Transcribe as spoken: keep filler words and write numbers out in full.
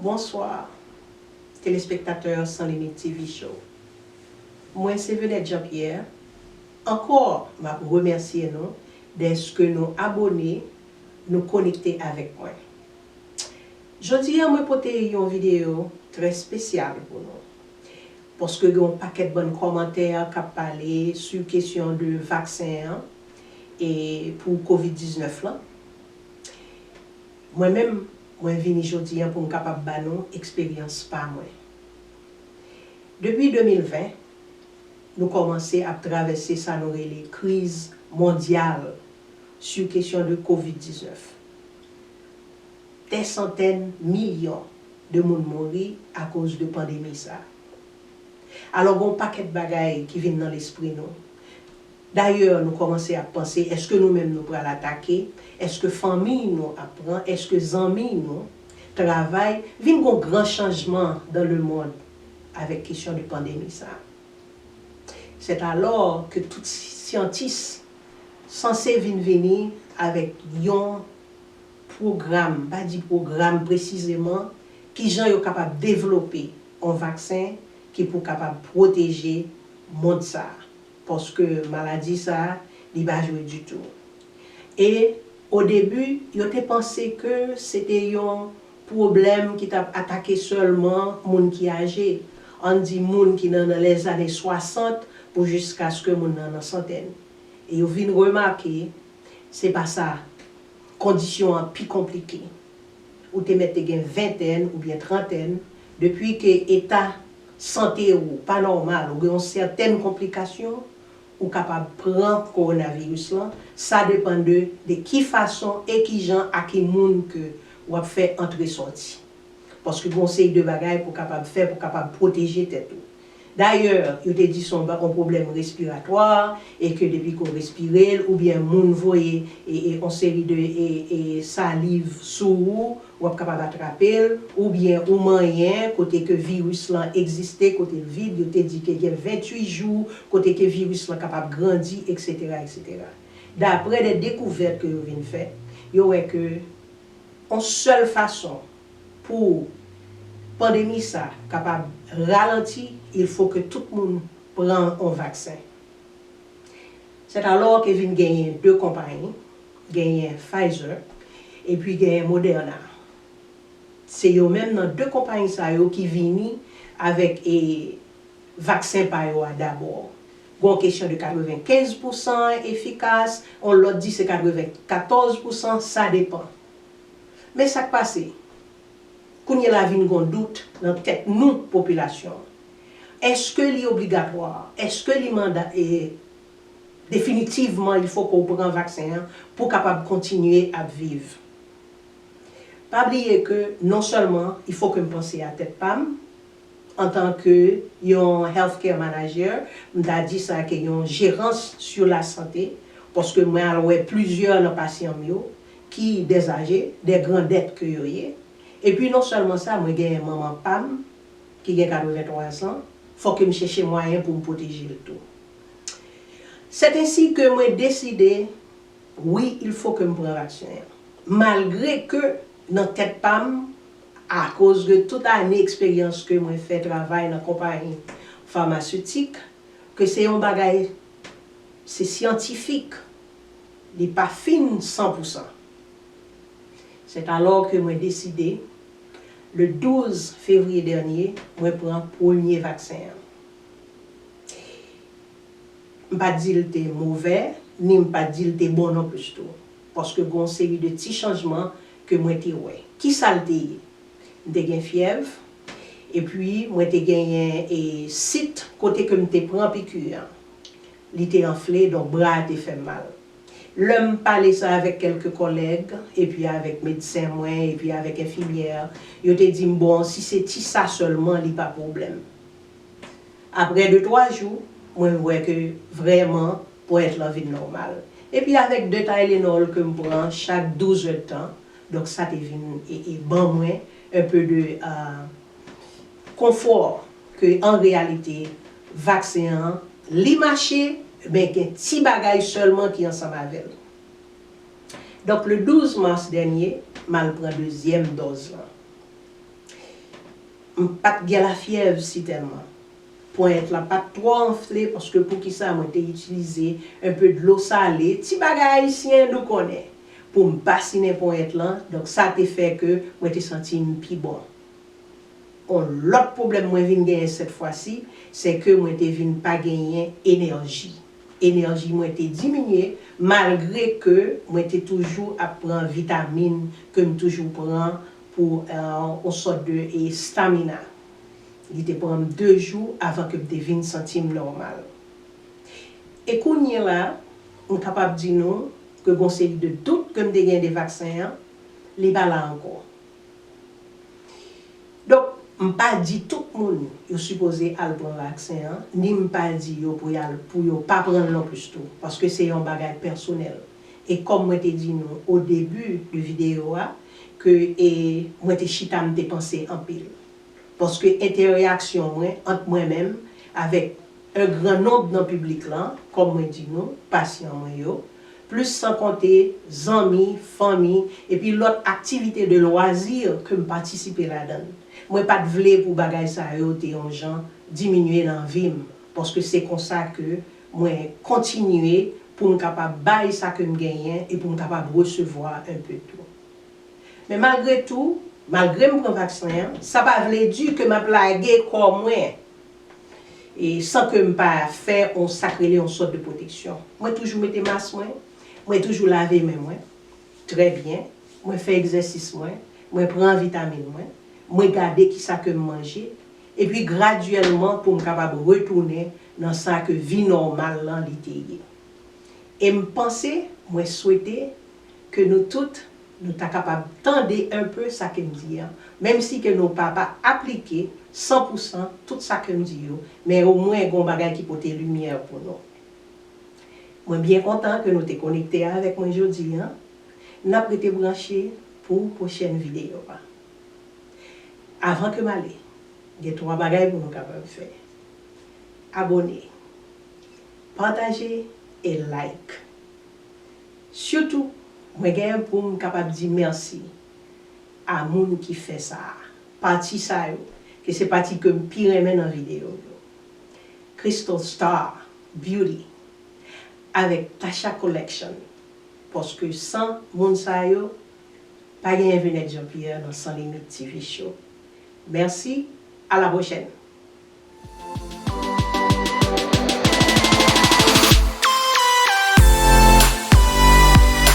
Bonswa, telespektatè San Limit T V Show. Mwen se Venette Jean Pierre. Ankò, m ap remèsye nou dèske nou abòne, nou konekte avèk mwen. Jodi a, mwen pote yon videyo trè espesyal pou nou. Paske gen yon pakèt bann kòmantè k ap pale sou kesyon de vaksen an e pou kovid diznèf lan. Mwen menm, mwen vini jodi a pou m kapab ba nou eksperyans pa mwen. Depi de mil ven, nou kòmanse ap travèse sa nou rele kriz mondyal sou kesyon de kovid diznèf. Dè santèn milyon de moun mouri akoz de pandemi sa. Alò, gen yon pakèt bagay ki vin nan lespri nou. Dayè, nou kòmanse ap panse, èske nou menm nou pral atake? Èske fanmi nou ap pran? Èske zanmi nou, travay? Vin gen yon gran chanjman dans le monde avèk kesyon de pandemi sa. C'est alors que tout syantis sanse vin vini avèk yon pwogram, m pa di pwogram presizeman, kijan yo kapab devlope yon vaksen ki pou kapab pwoteje mond sa a. Paske maladi sa a, li pa jwe ditou. E o debi, yo te panse ke se te yon pwoblèm ki t ap atake sèlman moun ki aje, ann di moun ki nan, nan lèzane swasant pou jiskaske moun nan nan santèn. E yo vin remake, se pa sa. Kondisyon an pi konplike. Ou te mèt te gen ventèn oubyen trantèn, depi ke eta sante ou pa nòmal, ou gen yon sètèn konplikasyon, ou kapab pran kowonaviris lan. Sa depann de, de ki fason e ki jan, a ki moun ke w ap fè antre sòti. Paske gen yon seri de bagay pou kapab fè, pou kapab pwoteje tèt ou. Dayè, yo te di se yon ba-, yon pwoblèm respiratwa, e ke depi ke w respire l, oubyen moun voye e, e, yon seri de e, e, saliv sou ou, w ap kapab atrape l, oubyen ou manyen kote ke viris lan egziste, kote l vid, yo te di ke gen venntuit jou kote ke viris lan kapab grandi, etsetera, etsetera. Daprè de dekouvèt ke yo vin fè, yo wè ke yon sèl fason pou pandemi sa kapab ralanti, il faut que tout moun pran yon vaksen. C'est alors que vin genyen de konpayi, genyen Pfizer, epi genyen Moderna. Se yo menm nan de konpayi sa yo ki vini avèk, e, vaksen pa yo a dabò. Gon kesyon de katrevenkenz pousan efikas, on lòt di se katrevenkatòz pousan, sa depan. Men sa k pase? Kounye la vin gon dout nan tèt nou, popilasyon. Èske li obligatwa? Èske li manda, e, definitivman, il faut que w pran vaksen an pou w kapab kontinye ap viv? Pa bliye ke non sèlman il faut que m panse a tèt pa m, antanke yon healthcare manager, m ta di sa ke yon jerans sur la santé, paske mwen al wè plizyè nan pasyan m yo ki dèzaje, dè grandèt ke yo ye. Epi non sèlman sa, mwen genyen manman pa m ki gen katrevenntwa zan, fò ke m chèche mwayen pou m pwoteje l tou. C'est ainsi que mwen deside, wi, il faut que m pran vaksen an. Malgre ke nan tèt pa m, akoz de tout ane eksperyans ke mwen fè travay nan konpayi famasitik, ke se yon bagay, se syantifik, li pa fin san pousan. C'est alors que mwen deside, le douz fevriye dènye, mwen pran premye vaksen an. M pa t di l te movè, ni m pa t di l te bon non plis tou. Paske gen yon seri de ti chanjman ke mwen te wè. Kisa l te ye? M te gen fyèv, epi mwen te genyen, e, sit kote ke m te pran piki an. Li te anfle, donk bra a te fè m mal. Lè m pale sa avèk kèlke kòlèg, epi avèk medsen mwen, epi avèk enfimyè, yo te di m, bon, si se ti sa sèlman, li pa pwoblèm. Apre de twa jou, mwen wè ke vrèman pwèt lan vin nòmal. Epi avèk de Tylenol ke m pran chak douz èdtan, donk sa te vin e, e ban mwen un peu de, euh, konfò ke an reyalite, vaksen an, li mache, men gen ti bagay sèlman ki ansanm avè l. Donk, le douz mas dènye, m al pran dezyèm dòz lan. M pa t gen lafyèv sitèlman. Ponyèt lan pa t twò anfle, paske poukisa mwen te itilize enpe dlo sale, ti bagay ayisyen nou konnen, pou m basinen ponyèt lan, donk sa te fè ke mwen te santi m pi bon. On lòt pwoblèm mwen vin genyen sèt fwa si, se ke mwen te vin pa genyen enèji. Enèji mwen te diminye, malgre ke mwen te toujou ap pran vitamin ke m toujou pran pou yon sòt de stamina. Li te pran m de jou avan ke m te vin santi m nòmal. E kounye la, m kapab di nou ke gon seri de dout ke m te gen de vaksen an, li pa la ankò. Donk, m pa di tout moun yo sipoze al pran vaksen an, ni m pa di yo pou y al, pou yo pa pran l non plis tou, paske se yon bagay pèsonèl. E kòm mwen te di nou o debi de videyo a, ke e, mwen te chita, m te panse anpil. Paske entèreaksyon mwen, ant mwen menm, avèk un gran nonb nan piblik lan, kòm mwen di nou, pasyan mwen yo, plis san konte zanmi, fanmi, epi lòt aktivite de lwazi ke m patisipe ladan l. Mwen pa t vle pou bagay sa yo te yon jan diminye nan vi m, paske se konsa ke mwen kontinye pou m kapab bay sa ke m genyen e pou m kapab resevwa enpe tou. Men malgre tou, malgre m pran vaksen an, sa pa vle di ke m ap lage kò mwen e san ke m pa fè yon sa k rele yon sòt de pwoteksyon. Mwen toujou mete mas mwen, mwen toujou lave men mwen trè byen, mwen fè egzèsis mwen, mwen pran vitamin mwen, mwen gade kisa ke m manje, epi gradyèlman pou m kapab retounen nan sa ke vi nòmal lan li te ye. E m panse, mwen swete ke nou tout, nou ta kapab tande enpe sa ke m di an, menm si ke nou pa, pa aplike san pou san tout sa ke m di yo, men omwen gon bagay ki pote limyè pou nou. Mwen byen kontan ke nou te konekte avèk mwen jodi an. N ap rete branche pou pwochèn videyo a. Avan ke m ale, gen twa bagay pou nou kapab fè. Abòne, pataje e like. Sitou, mwen genyen pou m kapab di mèsi a moun ki fè sa a. Pati sa yo, ke se pati ke m pi renmen nan videyo yo. Crystal Star Beauty avèk Tasha Collection, paske san moun sa yo, pa genyen Venette Jean Pierre nan Sans Limites T V Show. Mèsi, a la pwochèn!